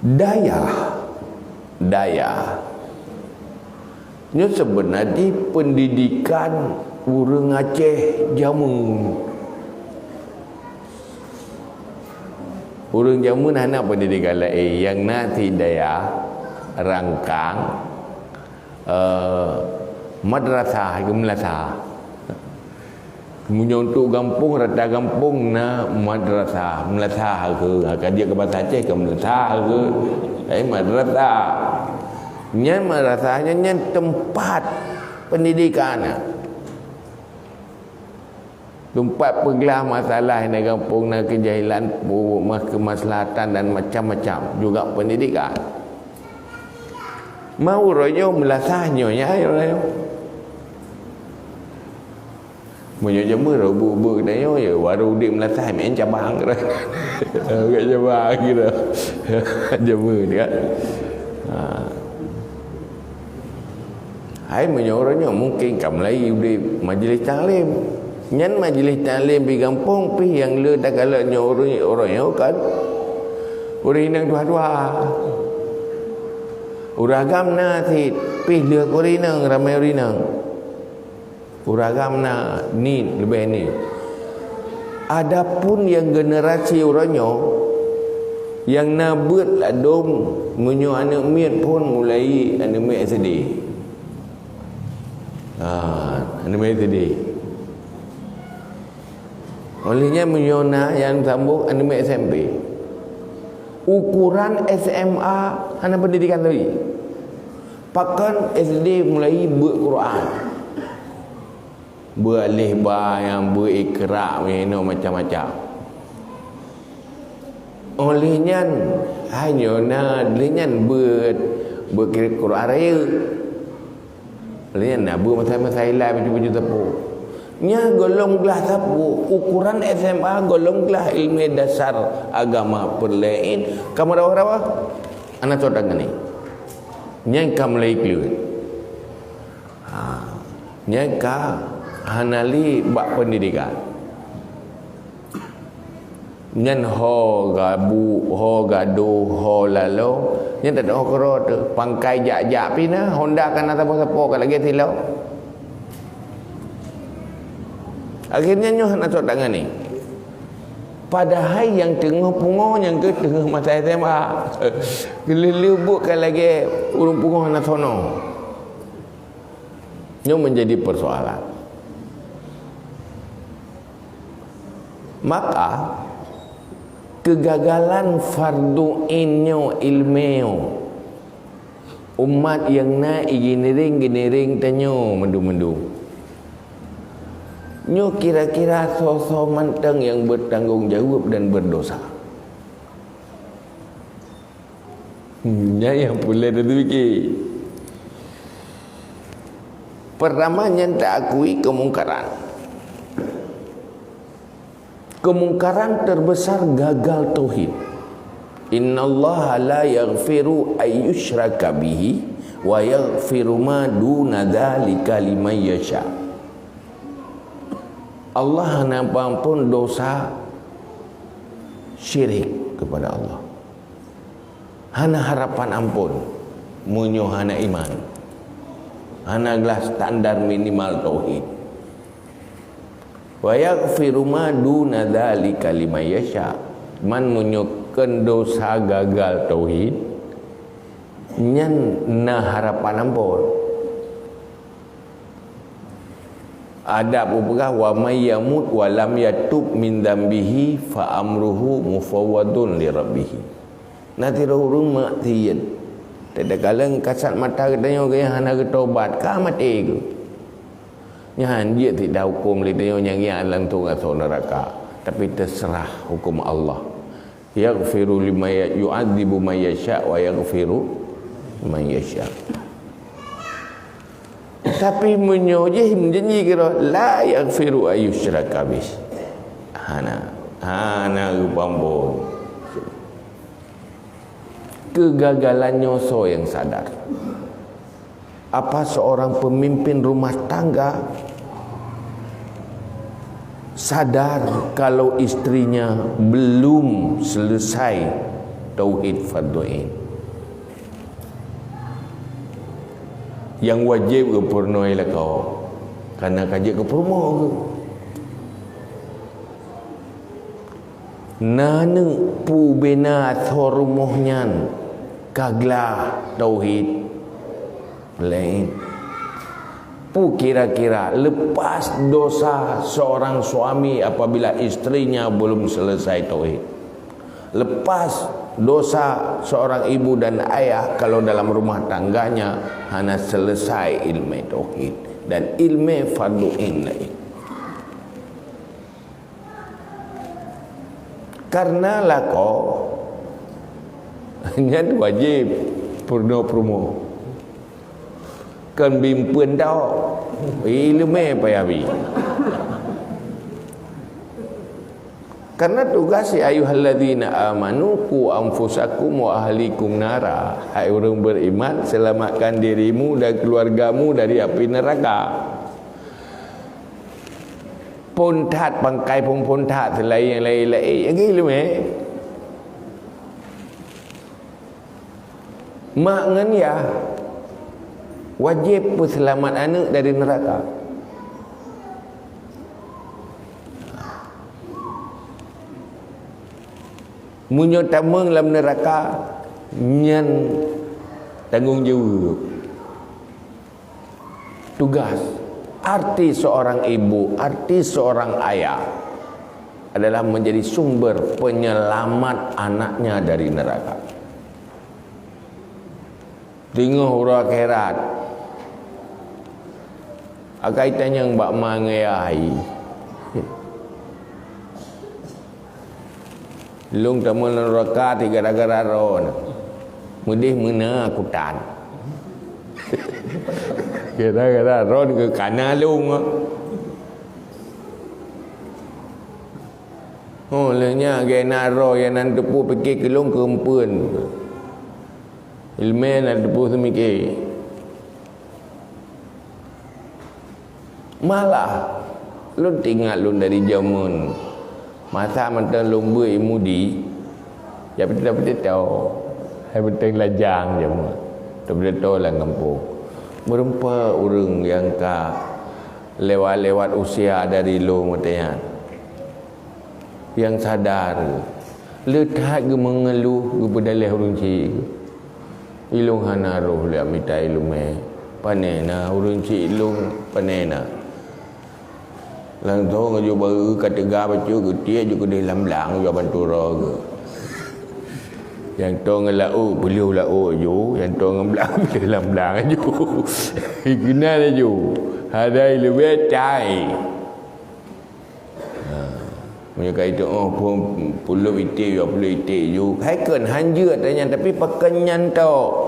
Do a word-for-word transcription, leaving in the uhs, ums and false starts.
Dayah, dayah. Nyoe seubeuna jih peundidikan ureuëng Aceh jameun. Ureuëng jameun hana peundidikan laén, nyang na cit dayah, rangkang, eh, madrasah, ke meulasah. Meunyoe untuk gampông, rata gampông na madrasah, meulasah ke, ka jeuet keu basa Aceh ke meulasah ke, eh, madrasah. Nyan madrasah nyan, nyan teumpat peundidikan. Teumpat peuglah masalah na gampông, na keujahilan, pu-, ma-, keumaslahatan dan macam-macam juga peundidikan. Ma uroe nyoe meulasah nyoe, ya, ya, ya. Meunyoe jameun, bu-, bu-, geutanyoe, ya, baru udép meulasah, main cabang, kira. Agak cabang, kira. Jameun, kan? Ha. Hai, meunyoe uroe nyoe mungken ka mulai udép majlis taklim. Nyan majlis taklim di gampông pih nyang le takalon nyoe ureuëng, ureuëng nyoe kan ureuëng inong tuha-tuha. Ureuëng agam na cit, pih lheueh ureuëng inong, ramé ureuëng inong. Ureuëng agam na ni leubeh ni. Adapun nyang generasi uroe nyoe, nyang na beuet ladôm, meunyoe aneuëk miet phon mulai aneuëk miet S D. Ha, aneuëk miet S D. Oleh nyan meunyoe na nyang sambông aneuëk miet S M P. Ukuran S M A hana peundidikan lagi. Pakon S D mulai beuet Quran. Beuet alif ba nyang beuet Iqra, meunoe macam-macam. Oleh nyan, hanyoe na lé nyan beuet, beuet Quran rayeuk. Lé nyan na beuet masa-masa ilai baju-baju sapo. Nyan golom glah sapo, ukuran S M A golom glah ilmu dasar agama peureulèe, ka meurawah-rawah. Hana soe tangani. Nyan ka mulai kleuet. Ha, nyan ka hana lé bak peundidikan. Nyan ho gabu, ho gadoh, ho lalo, nyan teuh ho keudroe teuh. Pangkai jak-jak pih na, honda ka na sapo-sapo ka lagèe silop. Akhirnya nyoe hana soe tangani. Padahai nyang teungoh pungo nyang keu teungoh masa S M A. Geuleuh-leuh buet ka lagèe ureueng pungo hana soe noe. Nyoe menjadi persoalan. Maka, kegagalan fardu ain nyoe ilmu nyoe, umat nyang na i giniring-giniring tanyoe mandum-mandum. Nyoe kira-kira soe-soe mantong nyang bertanggung jawab dan berdosa. Hmm, nyan nyang peureulèe tapike. Pertama, nyan taakui kemungkaran. Kemungkaran terbesar gagal tauhid. "Innallaha la yaghfiru ayyushraka bihi wa yaghfiru ma duna dzalika liman yasha." Allah hana ampôn dosa syirik kepada Allah. Hana harapan ampôn meunyoe hana iman. Hana glah standar minimal tauhid. "Wa yaghfiru ma duna dzalika liman yasha." Man meunyoe kheun dosa gagal tauhid, nyan na harapan ampôn. Adab geupeugah, "Wa may yamut wa lam yatub min dzambihi fa amruhu mufawwadun li rabbih." Na sidroe ureueng maksiet, takalon kasat mata geutanyoe gaya hana geutobat, ka maté geuh. Nyan jeuet tidak huköm lé tanyoe nyang ngieng langsông asoe neuraka, tapi teuseurah huköm Allah. Yaghfiru liman ya-, yu'adzibu man yasha wa yaghfiru man yasha. Tapi meunyoe jih meujanji kira, "La yaghfiru ayyushraka bih." Hana, hana geupeuampôn. Kegagalan nyoe soe nyang sadar? Apa seorang pemimpin rumah tangga sadar kalau istrinya belum selesai Tauhid fardu ain. Nyang wajéb geupeurunoe lakoe, karena ka jeuet keu peurumoh geuh. Na neuk peue bina asoe rumoh nyan ka glah tauhid? Laén. Peue kira-kira lepas dosa seorang suami apabila istrinya belum selesai tauhid? Lepas dosa seorang ibu dan ayah kalau dalam rumah tangganya hana selesai ilmu tauhid dan ilmu fardu ain laén. Karena lakoe nyan wajéb peurunoe peurumoh. Kon bimpeuen tau. Ileumé payah bi. Karena tugas, "Ya ayyuhalladzina amanu qu anfusakum wa ahlikum nara." Hai ureuëng beriman, selamatkan dirimu dan keluargamu dari api neraka. Phon that, pangkai phon-phon that, seulaén nyang laén-laén, lagi leumé. Mak ngon yah wajéb peuseulamat aneuëk dari neuraka. Meunyoe tamong lam neuraka, nyan tanggong jaweueb. Tugas, arti seorang ibu, arti seorang ayah adalah menjadi sumber penyelamat anaknya dari neraka. Teungoh uroe akhirat, akai tanyong bak ma ngon yah, "Lôn tamong lam neuraka teuh gara-gara droeneuh. Meudeh meunan kutan." Gara-gara droeneuh geukana lôn. Oh, lheueh nyan geuh na droe nyang na teupeu pike keu lôn keumpeuen. Ileumé na teupeu seumike. Malah, lôn teuingat lôn dari jameun masa mantong lôn beuet i Mudi, ya beutôi-beutôi, hai beutôi lajang jameun, beutôi-beutôi lam gampông. Meureumpok ureuëng nyang ka lewat-lewat usia dari lôn watée nyan. Nyang sadar, le that geumeungeuluh geupeudaleh ureuëng chik. "Ilôn hana roh lé mita ileumé. Pane na ureuëng chik lôn, pane na?" Langsong aju baru ka teuga bacut geutiek ju keudeh lam blang ju bantu roh geuh. Nyang toe ngon laôt, peuleueh laôt aju, nyang toe ngon blang, peuleueh lam blang aju. Keunan aju. Hana ileumé cai. Ha, meunyoe ka itu, oh, pun puluh iték, dua puluh iték ju. Hai kon hanjeuet ata nyan, tapi pakon nyan tok.